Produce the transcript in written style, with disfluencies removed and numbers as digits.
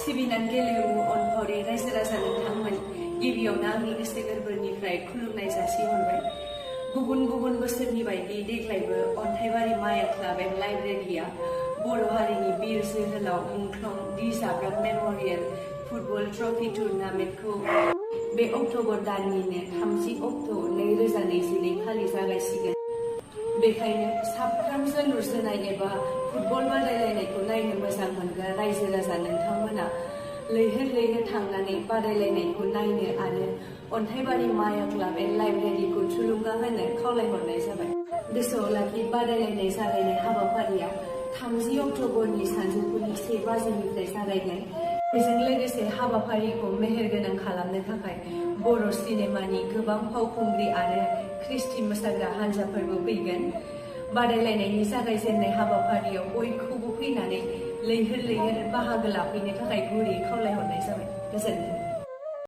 सिबिनां गेलेमु अनफावरि रायजो राजा नोंथांमोन गिबियावनो आंनि गोसो गोरबोनिफ्राय खुलुमनाय जासिहरबाय। गुबुन गुबुन बोसोरनि बायदि देग्लायबो अन्थाइबारि माया क्लाब एन्ड लाइब्रेरिया बर' हारिनि बिर जोहोलाव मुंख्लं डि जाब्रां मेम'रियेल फुटबल ट्रफि टुर्नामेन्टखौ बे अक्ट'बर दाननिनो 30 अक्ट' 2024 खालि जागायसिगोन। बेखायनो साफ्रोम जोलुर जोनाय एबा फुटबल बादायलायनायखौ नायनो मोजां मोनग्रा रायजो राजा नोंथांमोना लैहोर लैहोर थांनानै बादायलायनायखौ नायनो आरो अन्थाइबारि माया क्लाब एन्ड लाइब्रेरिखौ थुलुंगा होनो खावलायहरनाय जाबाय। गोसोआव लाखि बादायलायनाय जागायनाय हाबाफारिया 30 अक्ट'बरनि सानजौफुनि 1 बाजिनिफ्राय जागायगोन। बेजों लोगोसे हाबाफारिखौ मेहेरगोनां खालामनो थाखाय बर' सिनेमानि गोबां फावखुंग्रि आरो ख्रिस्टि मोसाग्रा हान्जाफोरबो फैगोन। बादायलायनायनि जागायजेननाय हाबाफारियाव बयखौबो फैनानै लैहोर लैहोर बाहागो लाफैनो थाखाय गुरैयै खावलायहरनाय जाबाय। गोजोन्थों।